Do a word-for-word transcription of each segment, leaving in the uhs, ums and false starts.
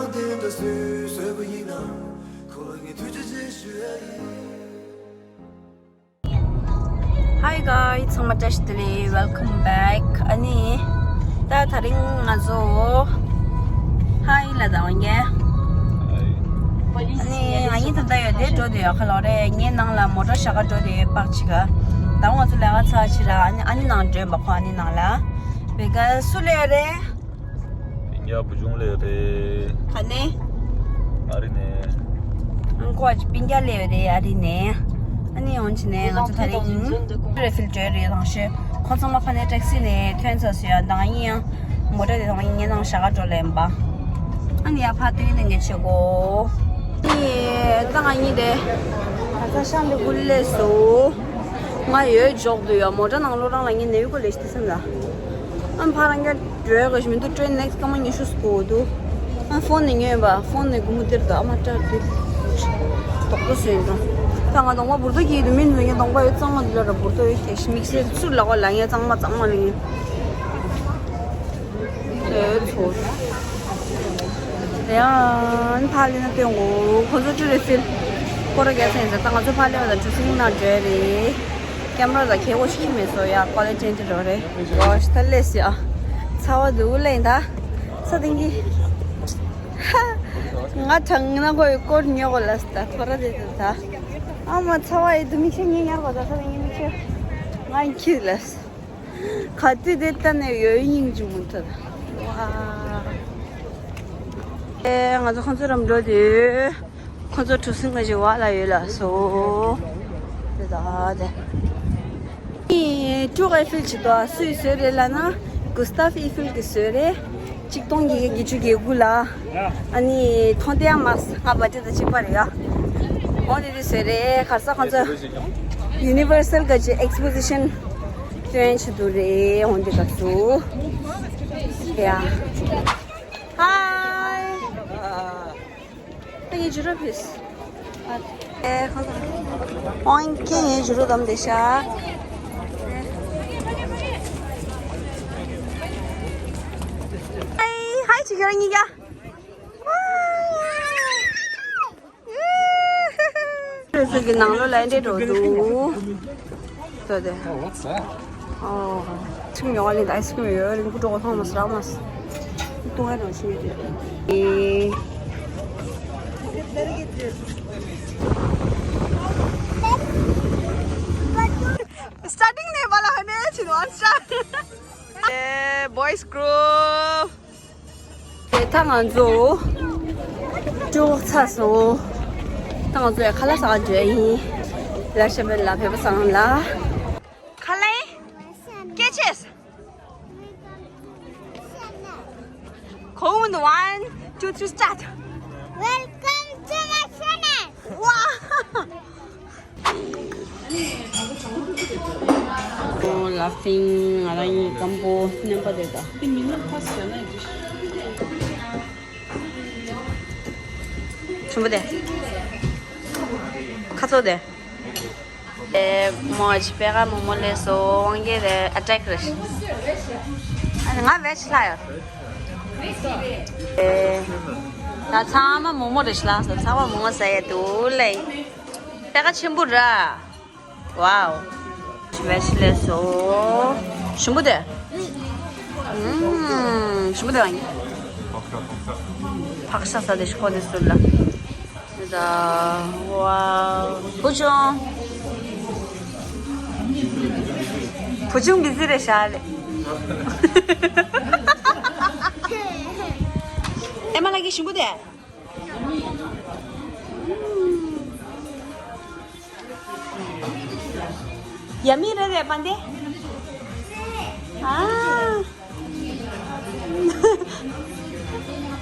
Hi guys, ཚང་མ་བཀྲ་ཤིས་བདེ་ལེགས། Welcome back. ཨ་ནི་ད་དེ་རིང་ང་ཚོ་ཧའི་ལ་དང་ཡ། ཨ་ནི་ང་གཉིས་ད་ལྟ་ཡོད་དེ་འགྲོ་དུས་ཡོད་ཁ་ལོ་རེད། ངའི་ནང་ལ་མོ་ཊ་བཞག་ག་འགྲོ་དུས་ཡོད་པག་ཅིག་ག་ད་ང་ཚོ་ལས་ཀ་ཚར་ཕྱིན་ལ་ཨ་ནི་ཨ་ནི་ནང་འགྲོ་ཡིན་པ། ཁོ་ཨ་ནི་ནང་ལ་བེ་ག་སུ་ལས་རེད། སྤུན་ཀྱག་བུ་ཆུང་ལས་རེད། ག་ནས། ཨ་རི་ནས། ཨང་ཀོ་ཨ་ཅི་སྤུན་ཀྱག་ལས་རེད་ཨ་རི་ནས། ཨ་ནི་ཡོང་ཕྱིན་ནས་ང་ཚོ་དེ་རིང་རེ་ཕིལ་འགྲོ་རེད། ལང་ཤོད་ཁོ་ཚང་མ་ཕ་ནས་ཊེག་སི་ནས་ཐོན་ཚར་སོང་ཡ། ད་ཡིན་ཡང་མོ་ཊ་དེ་དང་ཡིན་ངའི་ནང་བཞག་ག་འགྲོ་ལེན་པ། ཨ་ནི་ཡ་ཕ་ཏིང་ཏིང་གི་ཆེ་གོ། ཨ་ནི་ད་ང་གཉིས་དེ་ད་ས་ཤང་དེ་ཀུ་ལས་སོ། ང་ཡོད་འཇོག་དུ་ཡ། མོ་ཊ་ནང་ལོ་རང་ལ་ངའི་ནས་ཡུ་གུ་ལས་ཤི་དེ་སེམས་ལ། ཨ་ཕ་རང་རྒྱ། འགྲོ་ཡག་གི་མི་འདུག་ཊེན་ནེག་སི་སྐར་མ་ཉི་ཤུ་སྐོར་འདུག་ཨ་ཕོན་ནས་ཉོས་པ། ཕོན་ནས་སྒོར་མོ་སྟེར་དང་ཨ་མ་སྐྲག་དུས། དོག་པོ་ཟོས་དང་། ད་ང་གདོང་པ་འབུར་ཏོ་གྱིས་དུ་མིན་འཛིན་གྱི་གདོང་པ་ཡོད་གཙང་མ་འདི་ལ་ར་འབུར་ཏོ་ཡོད་དེ་ཤི་མིག་སེར་ཚུར་ལ་གོ་ལ་ངས་གཙང་མ་གཙང་མ་ལ་ངས་ཡོད་ཚོ། ཡང་ཕ་ལེ་ན་སྟོན་གོ་ཁོ་ཚོ་ཅི་རེད་ཟེར། སྐོར་ར་རྒྱག་ཚན་ཟེར། ད་ང་ཚོ་ཕ་ལེ་བ་དང་གྲུ་གཟིངས་ནང་འགྲོ་རེད། ཀེམ་ར་ལ་ཁྱེད་གོ་ཤི་མེད་སོ་ཡ། ཀོ་ལི་ཊེན་ཏི་རོ་རེད། ཡོ་ཤི་ད་ལེ་སི་ཨ། ཚ་བ་འདུག་ལེ་ད། ཚ་དེང་གི་ང་གྲང་ན་ཁོ་ཡི་སྐོར་ཉོ་གོ་ལ་སི་ད་ཐོ་ར་དེ་དེ་ད། ཨ་མ་ཚ་བ་ཡི་དུ་མིག་ཤེས་ཉེ་ཉར་གོ་ད་ཚ་དེང་གི་མིག་ཤེས་ང་ཡི་ཁྱི་ལ་སི། ག་དུས་དེ་ལྟ་ནས་ཡོད་སྙིང་རྗེ་མོ་ཐོད། ཝ། ཨེ་ང་ཚོ་ཁོང་ཚོ་རམ་འགྲོ་དུས། ཁོ་ཚོ་གྲུ་གཟིངས་ཀ་ཞིག་བག་ལ་ཡོད་ལ་སོ། དེ་ད་དེ། ཨི་ཀྲུག་ཨི་ཕིལ་ཅིག་འདུག་སུའི་བཟོས་རེད་ལབ་ན། གུ་སྟབ་ཨི་ཕིལ་གྱིས་བཟོས་རེད། གཅིག་སྟོང་བརྒྱད་བརྒྱ་བརྒྱད་ཅུ་གྱ་དགུ་ལ། ཨ་ནི་མཐོང་དེ་ཡང་མ་ང་བར་ཐི་དང་གཅིག་པ་རེད་ཡ། འོ་དེ་དེ་བཟོས་རེད། ག་ས་ཁོ་ཚོ་ཡུ་ནི་ཝར་སལ་ག་ཅིག་ཨེག་སི་པོ་ཟི་ཤན་སྟོན་བྱེད་དུ་རེད། འོ་དེ་ག་སུ་ཡ། ཧའི། ཨ་ཡེ་ཇུ་རོ་ཕིས། ཨེ་ཁོ་ཁོ། ཨོང་ཁེ་ཡེ་ཇུ་རོ་དམ་དེ་ཤ། ཧའི་ཧའི་ཅི་ག་ར་ཉི་ག་ཁྱོད་ཚོ་གི་ནང་ལོ་ལ་འདྲེ་འགྲོ་འདུག་ལྟོས་དེ། Oh, what's that? Oh, ཆིག་ཉོ་ལེ་ད་ཨའི་སི་ཀྲིམ་ཡོད་རིང་པོ་འགྲོ་ཐང་མ་སི་ར་མ་སི། ཏུ་ཧ་རང་ཤི་ཡོད་དེ། Starting ནས་བ་ལ་ཧ་ནེ་ཆི་ནོ་ཨན་སི་ཊར། Boys group. དེ་ད་ང་ཚོ་ཅོག་ཚ་སོང་། ད་ང་ཚོ་ཡ་ཁ་ལག་ཟ་འགྲོ་ཡིན། ལ་ཤ་མེད་ལ་བེ་པ་སང་ལ། ཁ་ལག་སྐད་ཆས། Count one, two, three, start. Welcome to my channel. Wow. Oh, laughing. ང་རང་གཉིས་སྐམ་པོ་མནན་པ་དེ་དང་། ཆུང་པོ་དེ། ཁ་ཚོ་དེ། ཨེ་མོ་ཅི་པེ་ག་མོ་མོ་ལས་སོ་དབང་གིས་རེ་ཨ་ཊེག་རེ། ཨ་ནི་ང་བེ་ཅི་ལ་ཡོད། ཨེ་ད་ཚང་མ་མོ་མོ་རེ་ཤི་ལ་སོ་ཚང་མ་མོ་མོ་ཟ་ཡ་དུ་ལེ། པེ་ག་ཆེན་པོ་ར། ཝའོ། ཞི་བའི་ཞི་ལས་སོ། ཞིམ་པོ་དེ། ཨུམ། ཞིམ་པོ་དེ་ཨང་། ཕག་ཤ་ཟ་དེ་ཤོག་དེ་ཟུར་ལ། ད། ཝའོ། བུ་ཆུང་། བུ་ཆུང་གི་ཟི་རེ་ཤ་ལེ། ཨེ་མ་ལ་གི་ཞིམ་པོ་དེ། ཡ་མི་རེ་རེ་པན་དེ། ཨ།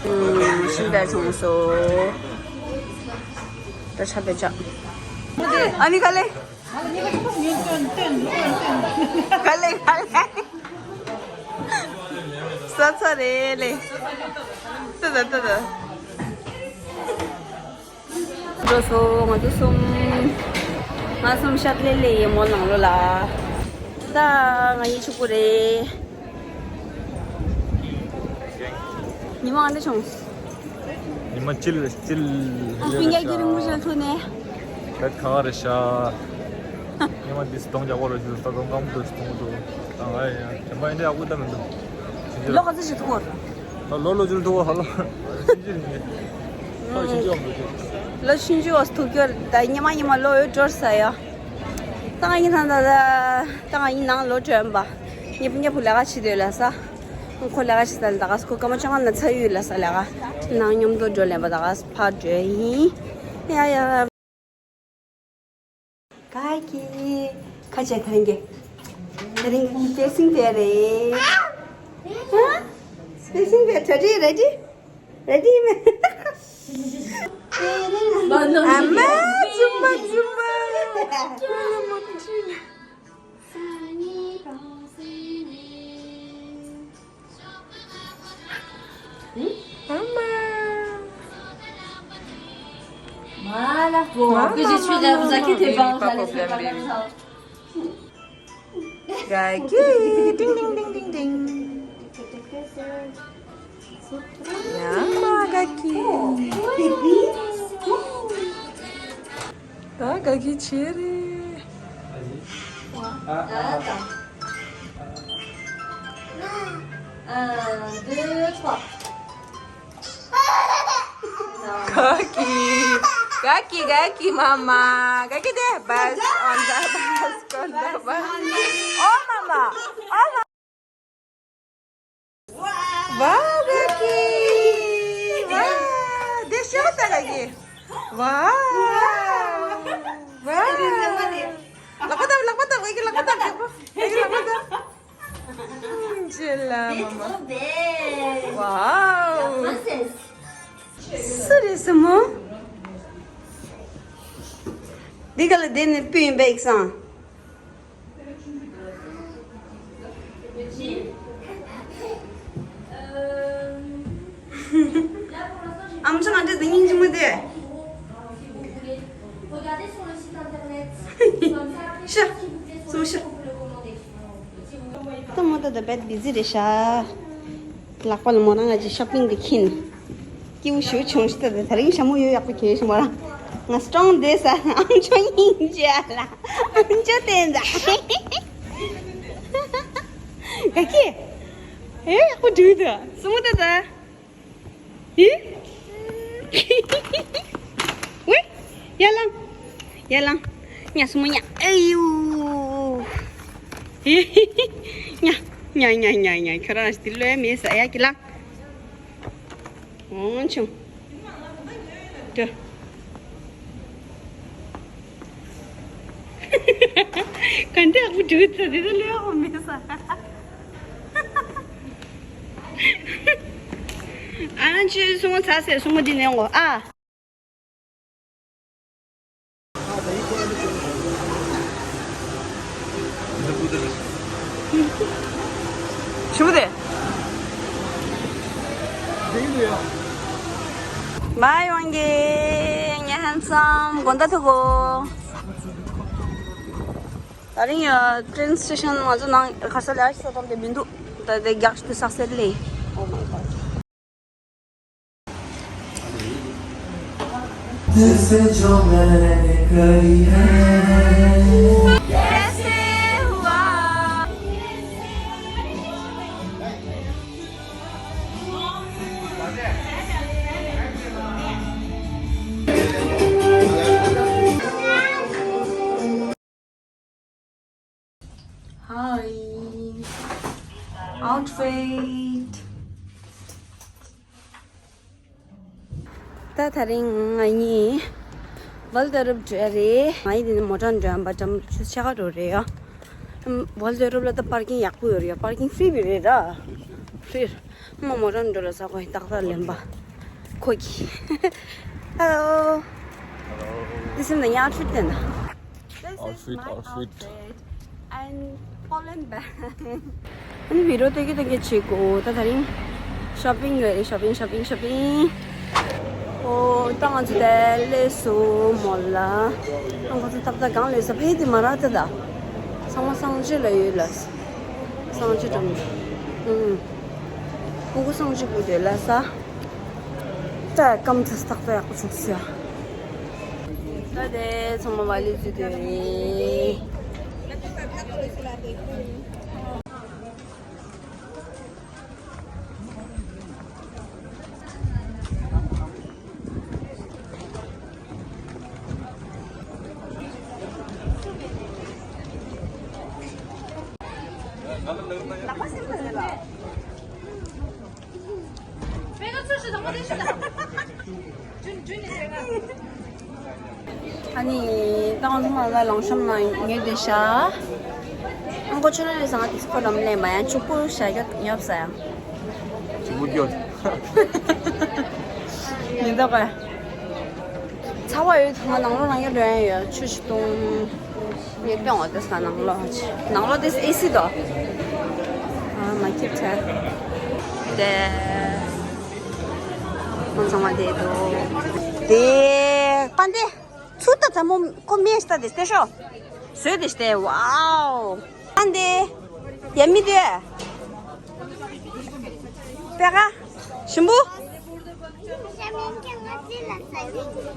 ཨུམ། ཤིང་རྟ་བྱུང་སོ། ད་ཆ་པེ་ཆ། ཨ་ནི་ག་ལེ། ག་ལེ་ག་ལེ། ས་ཚ་རེད་ལེ། ཏི་ཏི་ཏི་ཏི། འགྲོ་སོང་ང་ཚོ་གསུམ། ང་གསུམ་ཤག་ལེ་ལེ་ཡེ་མོ་ནང་ལོ་ལ། ད་ང་གཉིས་ཕྱུག་པོ་རེད། ཉི་མ་ཨ་འདྲ་བྱུང་། ཉི་མ་སྤྱིར་སྤྱིར་ཨ་ཧྥིང་ག་གི་རིང་མོ་ཞིག་ཐུག་ནས། བེད་ཁ་རེ་ཤ། ཉི་མ་འདི་སྟོང་རྒྱག་པ་རེ་ཞུ་ས་དང་སྐམ་དུ་སྟོང་དུ་དང་ཨ་ཡ་དྲན་པ་ཡིན་འདྲ་ཡག་པོ་ད་མི་འདུག་ལོ་ག་ཚོད་ཞིག་ཐུག་གོ། ལོ་ལོ་ལོ་ཅུལ་ཐུག་གོ་ལོ་ཕྱིན་ཅི་རིང་ལོ་ཕྱིན་ཅི་འོང་འདུག་ལོ་ཕྱིན་ཅི་འོང་ཐུག་རྒྱུ་ད་ཉི་མ་ཉི་མ་ལོ་ཡོད་འགྲོ་ས་ཡ། ད་ང་ཡིན་ཐང་ད་ད་ད་ང་ཡིན་ནང་ལོ་དྲན་པ། ཉི་ཉི་བུ་ལས་ཀ་བྱེད་འདོད་ལ་ས། ཁོ་ལས་ཀ་བྱེད་ས་ལ་ད་ག་ས་ཁོ་སྐར་མ་བཅོ་ལྔ་ན་ཚར་ཡོད་ལ་ས་ལས་ཀ་ནང་མཉམ་དུ་འགྲོ་ལེན་པ་ད་ག་ས་ཕར་འགྲོ་ཡིན། ཡ་ཡ། ག་གི་ཁ་ཆེ་ཐང་གི་ད་རིང་གི་ཏེ་སིང་ཕེ་རེད། ཧ། ཏེ་སིང་ཕེ་རེ་ཌི་རེ་ཌི་རེ་ཌི་མེ། ཨ་མ་ཛུམ་པ་ཛུམ་པ། ཨ་མ། Voilà, bon, après j'ai su la vous inquiétez pas, ça laisse pas la maison. Gaki, ding ding ding ding ding. Yama gaki. Da gaki chere. Attends. Un, deux, trois. Gaki, gaki, gaki, mama. Gaki de bas, on the bus, on the bus. Oh, mama. Oh, mama. Wow, gaki. Wow. De shota gaki. Wow. Wow. Lakota, lakota, gaki lakota, gaki lakota. Angela, mama. Wow. Suri sumo. Digala dene pin bek san. Am chang ande dingin jimu de. Sha. So sha. ད་མོ་ད་ད་བེད་བི་ཛི་རེད་ཤག་ལག་པ་ལ་མོ་རང་ང་ཅིག་ཤོ་པིང་གི་ཁྱིན། སྐྱིད་པོ་ཞེ་པོ་བྱུང་ཤག་ད་ད་རིང་ཞྭ་མོ་ཡོད་ཡག་པོ་གྱོན་ཤག་མོ་རང་། ང་སི་ཊོང་བསྡད་ས་ཨང་ཅོ་སྙིང་རྗེ་ལ་ཨང་ཅོ་བསྟན་ད། ག་ཁྱི། ཨེ་ཡག་པོ་འདུག་ད་སྲུ་མོ་ད་ད། ཧི། ཝེ། ཡ་ལང་། ཡ་ལང་། ཉ་སྲུ་མོ་ཉ། ཨེ་ཡུ། ཧི། ཉ། ཉ་ཉ་ཉ་ཉ་ཁྱོད་རང་ཞིག་འདི་ལོས་མེད་ས་ཡ་ཀི་ལང་། འོང་ཆུང་། ཏུ། ག་འདྲ་ཨ་ཁུ་འགྲོ་ཚ་དེ་ཚོ་ལོས་ཧོ་མེད་ས། ཨ་ནི་ཆུ་སྲུ་མོ་ཚ་སེ་སྲུ་མོ་འདི་ནས་འོང་ཨ། ཞུ་བ་དེ། མ་ཡོང་གི་ངའི་ཧན་སམ་དགོན་བདག་ཐུ་གོ། ད་རིང་ཡ་ཏྲེན་སི་ཊེ་ཤན་ང་ཚོ་ནང་ག་ས་ལ་ཤི་ས་དང་དེ་མི་འདུག་ད་དེ་རྒྱག་ཤི་དུ་སག་སེ་ལེ། Oh my god. जैसे जो मैंने करी है। कैसे हुआ? Hi. Outfit. ད་ད་རིང་ང་གཉིས་ཝལ་ཏེ་རུབ་འགྲོ་ཡ་རེད། ང་གཉིས་འདི་ནས་མོ་ཊ་འགྲོ་ཡ་འབའ་འགྲམ་ཆུ་ཚོད་ཕྱེད་ཀ་འགྲོ་རེད་ཡ། ཝལ་ཏེ་རུབ་ལ་ད་པར་ཀིང་ཡག་པོ་ཡོད་རེད་ཡ། པར་ཀིང་ཧྥི་རི་རེད་ར། ཧྥི་རི། མོ་མོ་ཊ་འགྲོ་ལ་ས་ཁོ་ཏག་ཏག་ལེན་པ། ཁོ་གི། Hello. Hello. འདི་སེམས་ནང་ཡང་ཁྲུད་དེ་ན། This is outfit, my outfit. Outfit and Poland bag. ཨ་ནི་བི་ཌི་ཡོ་སྟོན་གྱི་སྟོན་གྱི་བྱེད་དགོས། ད་ད་རིང་ཤོ་པིང་ཡོད་རེད། ཤོ་པིང་ཤོ་པིང་ཤོ་པིང་། ཨོ་ད་ང་ཚོ་དེ་སླེབས་སོང་མོ་ལ། ཨ་ང་ཚོ་ཏག་ཏག་གང་སླེབས་ས་ཕ་ཡི་དེ་མ་རག་ད་ད། ཚང་མ་སངས་རྒྱས་ལ་ཡོད་ལ། སངས་རྒྱས་འགྲམ། ཨུམ། ཕྲུ་གུ་སངས་རྒྱས་སྐུ་དེ་ལ་ས། ད་སྐམ་ཚ་སྟག་ཏུ་ཡག་པོ་བྱུང་སོང་ཡ། ད་དེ་ཚང་མ་ཝ་ལི་བཟོས་དུས་རེད། ཨ་ནི་ཏང་ཐུང་ལ་ལང་ཤོམ་ན་ཉོས་དེ་ཤ། ཨང་ཀོ་ཆུ་ལ་ལས་སང་དིས་ཁོ་ལམ་ལས་མ་ཡང་ཆུ་པུ་ཤ་ཡོད་ཉོབ་ས་ཡང་། ཆུ་པུ་ཡོད། མི་འདུག་ག་ཚ་བ་ཡོད་ཐང་ནང་ལོ་ནང་ཡོད་འགྲོ་ཡང་ཡོད་ཆུ་ཞིག་བཏུང་། ངས་སྟོན་འོ་དེ་ས་ནང་ལོགས་ནང་ལོགས་དེ་ཨེ་སི་དོ། ཨ་མ་ཁྱེར་ཚར། དེ། ཁོང་ཚང་མ་དེ་དོ། དེ། པན་དེ། ཚུ་ད་ཚ་མོ་ཀོ་མེ་སྟ་དེ་སྟེ་ཤོ། བཟོས་དེ་སྟེ་ཝའོ། པན་དེ། ཡ་མི་དེ། པེ་ཀ་ཞིམ་པོ།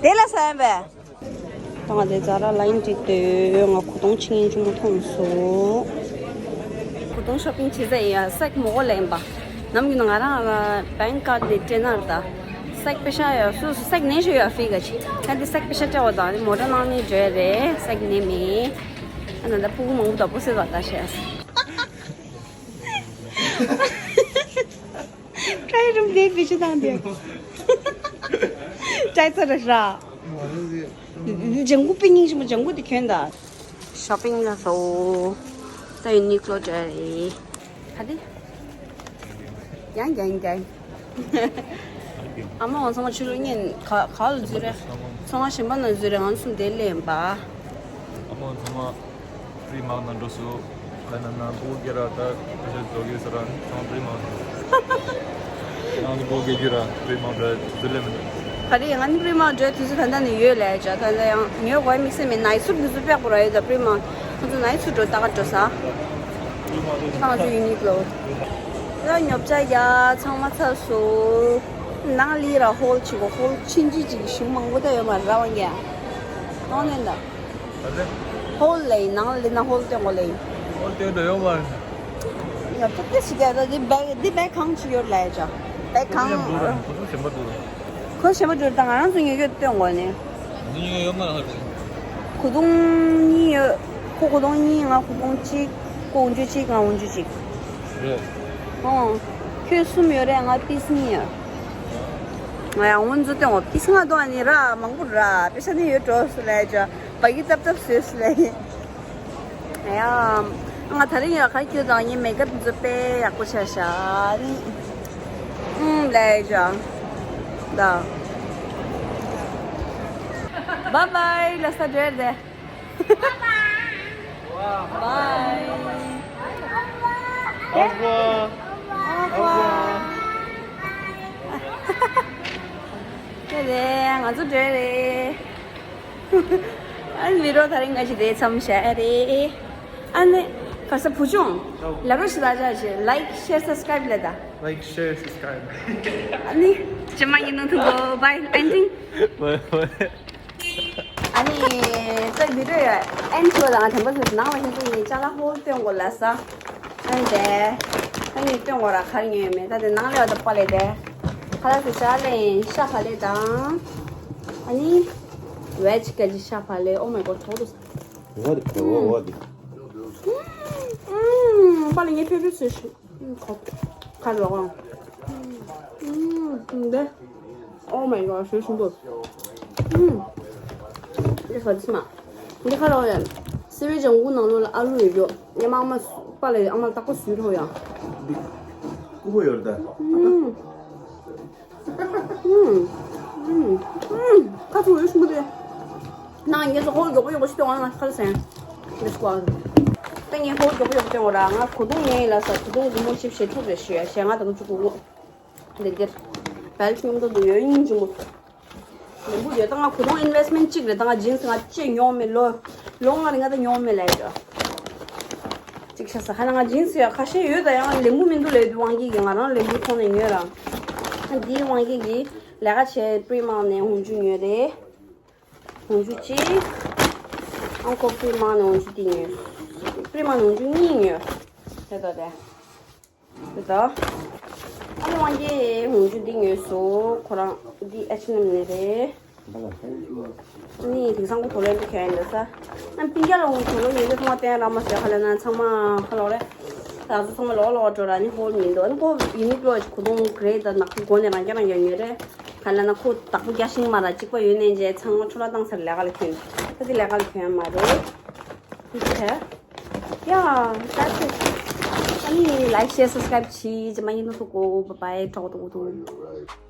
དེ་ལ་ས་ཡན་པས། ད་ང་དེ་ཛ་ར་ལ་ཡིན་འགྲིག་དུས་ང་གོ་དོང་ཆིང་ཡིན་ཆུང་མ་མཐོང་སོང་། གོ་དོང་ཤོ་པིང་བྱེད་ས་ཡིན་ཡ་སེག་མོ་གོ་ལེན་པ། ནམ་རྒྱུན་ང་རང་ལ་བེང་ཀ་ནས་སྤྲད་ན་ར་ད། སེག་པེ་ཤ་ཡ་སུ་སུ་སེག་ནས་ཤོ་ཡ་ཧྥི་ག་ཆི། ད་འདི་སེག་པེ་ཤ་སྤྲད་པ་དང་མོ་ཊ་ནང་ནས་འཇོ་ཡ་རེད་སེག་ནས་མེད། ཨ་ན་ད་ཕུ་གུ་མང་པོ་ད་པོ་སེ་བ་ད་ཤེས། ཀྲའི་རུམ་དེ་བེད་སྤྱོད་བཏང་དེ། ཀྲའི་ཚར་ར་ཤ། ལྗང་གུ་པི་སྙིང་ཞིམ་པོ་ལྗང་གུ་དེ་གྱོན་ད། ཤོ་པིང་ལ་སོ། ད་ཡུ་ནི་ཀློ་ཏྲ་རེད། ཧ་དི། ཡང་ཡང་ཡང་། ཨ་མ་འོང་ཚང་མ་ཆུ་ལུག་གཉན་ག་ག་ལ་འཛུལ་རེད། ཚང་མ་ཞིམ་པ་ན་འཛུལ་རེད་ང་གསུམ་དེ་ལེན་པ། ཨ་མ་འོང་ཚང་མ་པྲི་མག་ན་འགྲོ་སུ། ཁ་ན་ན་བུ་གེ་ར་ད་ཁ་ཤ་ཛོ་གེ་ས་ར་ཚང་མ་པྲི་མག་ན། ང་ཚོ་བོད་སྐད་རྒྱུད་ར་པྲི་མ་འདྲ་དུ་ལེ་མི་འདུག་ག་རེ་ང་ནི་པྲི་མ་འདྲ་དུས་ཚོད་ད་ལྟ་ནས་ཡོད་ལས་ཅག་ད་ལྟ་ཡང་ཉོས་དགོས་དམིགས་བསལ་མེད་ནའི་སུར་དུས་ཚོད་པེག་པོ་ར་ཡོད་ད་པྲི་མ་ང་ཚོ་ནའི་སུར་འགྲོ་ད་ག་འགྲོ་ས་ད་ང་ཚོ་ཡུ་ནི་ཀློ་ད་ཉོབ་ཅག་ཡ་ཚང་མ་ཚར་སོ་ནང་ལི་ར་ཧོལ་ཆེན་པོ་ཧོལ་ཆིན་ཅི་ཅིག་ཞིམ་མང་པོ་ད་ཡོད་མ་ར་བ་ངས་ཨོ་ནན་ད། ཧོལ་ལེ་ནང་ལེ་ན་ཧོལ་སྟོན་གོ་ལེ། ཧོལ་སྟོན་དུ་ཡོང་བར། ཡ་ཏོ་ཏེ་ཞིག་ཡ་ད་འདི་བེག་འདི་བེག་གང་ཞིག་ཡོད་ལ་ཡ་ཅག་བེག་གང་། ཁོ་ཚོ་ཞེན་པ་འདུག་ཁོ་ཞེན་པ་འདུག་ད་ང་རང་ཚོ་ཉོ་ཡོད་སྟོན་གོ་ནི། འདི་ཉོ་ཡོད་མ་ཧ་རེད། གོ་དོང་གཉིས་ཡོད། ཁོ་གོ་དོང་གཉིས་ང་གོ་དོང་གཅིག་ཁོ་འོན་ཅུ་གཅིག་ང་འོན་ཅུ་གཅིག་རེད། ཨོ། ཁྱོད་གསུམ་ཡོད་རེད་ང་པིས་གཉིས་ཡོད། ང་ཡང་འོན་ཚོ་སྟོན་གོ་པིས་ང་དོ་ཨ་ནི་ར་མང་པོ་ར་པེ་ཤ་ནི་ཡོད་འགྲོ་སུ་ལ་ཡ་ཅག་བ་གི་ཏབ་ཏབ་བཟོས་སུ་ལ་ཡིན། ཡ། ང་ད་རིང་ཡ་ག་ཁྱོད་དང་ངའི་མེ་ཀབ་འཛུགས་དཔེ་ཡག་པོ་བྱས་ཤག་ཨུམ་ལས་ཡ་ཅག་ད། བཱའི་བཱའི་ལ་ས་འདྲེར་དེ། བཱའི་བཱའི། Au revoir. Au revoir. དེ་རེད་ང་ཚོ་འདྲེ་རེད། ཨ་ནི་བི་ཌི་ཡོ་དེ་རིང་ང་ཞིག་དེ་མཚམས་བཞག་ཡ་རེད། ཨ་ནི་ག་ས་བུ་ཆུང་། ལབ་རོགས་ཞིག་ལ་ཅག་ཞིག་ལའིཀ་ཤེར་སབ་སི་ཀ་རའིབ་ལས་ད། Like, share, subscribe. ཨ་ནི་ཇི་མ་ཡིན་ནོ་ཐུག་གོ་བཱའི་ཨན་ཏིང་། ཨ་ནི་ད་བི་ཌི་ཡོ་ཨན་ཐུག་ལ་ང་དྲན་པ་ཐུག་ནང་ལ་ཧེ་ཏིང་ངའི་ཅ་ལག་ཧོལ་སྟོན་གོ་ལ་ས། ཨ་ནི་དེ། ཨ་ནི་སྟོན་གོ་ར་ག་རེ་ཉོས་ཡོད་མེད་ད་དེ་ནང་ལས་བ་ད་པ་ལས་དེ། ཁ་ལག་ཟེར་ཤ་ལེ་ཤ་ཕ་ལེ་དང་། ཨ་ནི། ཝེ་ཇི་ཀ་ཇི་ཤ་ཕ་ལེ། Oh my god ཐོག་ཏུ། What the what what the. ཨུམ། པ་ལེ་ངའི་ཕེ་བྷི་རེ་ཊི་ཟེར་ཤི། ཁ་ལོག་ཨང་། ཨུམ། འདི། Oh my god ཞེས་ཞུ་འདོད། ཨུམ། འདི་ཧ་ཙི་མ། འདི་ཁ་ལོག་ཡ། སེ་བའི་ལྗང་གུ་ནང་ལོགས་ལ་ཨ་ལུ་ཡོད་ཡོད། ངའི་མ་ཨ་མ་པ་ལེ་ཨ་མ་ལ་རྟག་པར་ཟུས་ཐོག་ཡ། འདི། ཀུ་ཧོ་ཡོད་ད། ཨུམ། ཨུམ། ཨུམ། ཨུམ། ཁ་ཚུགས་ཡོད་ཞུ་མ་དེ། ན་ངས་སོ་ཧོལ་མགྱོགས་པོ་མགྱོགས་པོ་ཞིག་སྟོན་བ་ང་ཁ་ལ་སེང་། Let's go. ད་ངས་ཧོལ་མགྱོགས་པོ་མགྱོགས་པོ་སྟོན་བ་ར་ང་གོ་དུང་ངས་ལ་ས་གོ་དུང་སྒོར་མོ་བཞི་བཅུ་ཞེ་དྲུག་རེ་ཞུ་ཡ་ཞེ་ལྔ་དང་བཅུ་དགུ་དགོས། འདི་འདིར། བལ་ཆུ་མཉམ་དུ་འདུག་ཡོད་ཡིན་ཅུང་མོ། ལེན་པོ་ཡོད་ད་ང་གོ་དུང་ཨིན་ཝེ་སི་མེན་ཊི་གཅིག་རེད་ད་ང་ཇིན་སི་ང་ཅེ་ཉོ་མེད་ལོ། ལོ་ལྔ་རིང་ང་ད་ཉོ་མེད་ལ་ཡ། གཅིག་ཤ་ས་ཁ་ན་ང་ཇིན་སི་ཡ་ཁ་ཤས་ཡོད་ད་ཡང་ལེན་པོ་མི་འདུག་ལས་དུ་དབང་གིས་ང་རང་ལེན་པོ་ཐོག་ནས་ཉོས་ར། འདིའི་དབང་གིས་གི། ལས་ཀ་བྱས་པྲི་མང་ནས་འོང་ཆུ་ཉོས་རེད། འོང་ཆུ་གཅིག་ཨང་ཁོ་པྲི་མང་ནས་འོང་ཆུ་འདི་ཉོས། པྲི་མང་ནས་འོང་ཆུ་གཉིས་ཉོས། དེ་ལྟ་དེ། དེ་ལྟ། ཨ་ནི་དབང་རྒྱལ་འོང་ཆུ་འདི་ཉོས་སོ། ཁོ་རང་འདི་ཨེཆ་ཨེན་ཨེམ་ནས་རེད། ནི་དེང་སང་ཁོ་དོ་ལན་དུ་ཁྱོད་ཡིན་འདུག་ས། ཨ་པིན་རྒྱ་ལ་འོང་དོ་ལོ་ཡོད་དེ་ཐོག་མ་བསྟན་ར་མ་ཟེར་ཁ་ལ་ན་ཚང་མ་ཁ་ལོག་རེད། ད་ཚོ་ཚང་མ་ལོག་ལོག་འགྲོ་ར་ནི་ཧོལ་མིན་འདུག་ཨ་ནི་ཁོ་ཡིན་ནི་ལོ་གོ་དོང་གྲེ་ད་ནག་པོ་གོ་ནས་རང་རྒྱ་རང་རྒྱ་ཉོས་རེད། ཁ་ལ་ན་ཁོ་དག་པོ་རྒྱ་ཤིང་མ་ར་གཅིག་པ་ཡོད་ནས་རྗེས་ཚང་མ་ཁྲོ་ལ་བཏང་ཚར་ལས་ཀ་ལ་ཁྱོད། ད་དེ་ལས་ཀ་ལ་ཁྱོད་མ་རེད། དེ་ཚེ། Yeah, that's it. ཨ་ནི་like, share, subscribe བྱེད་ཅེས་མ་ཡིན་ནོ་ཐུག་གོ། Bye bye. གྲོགས་དུ་གོ་དུ།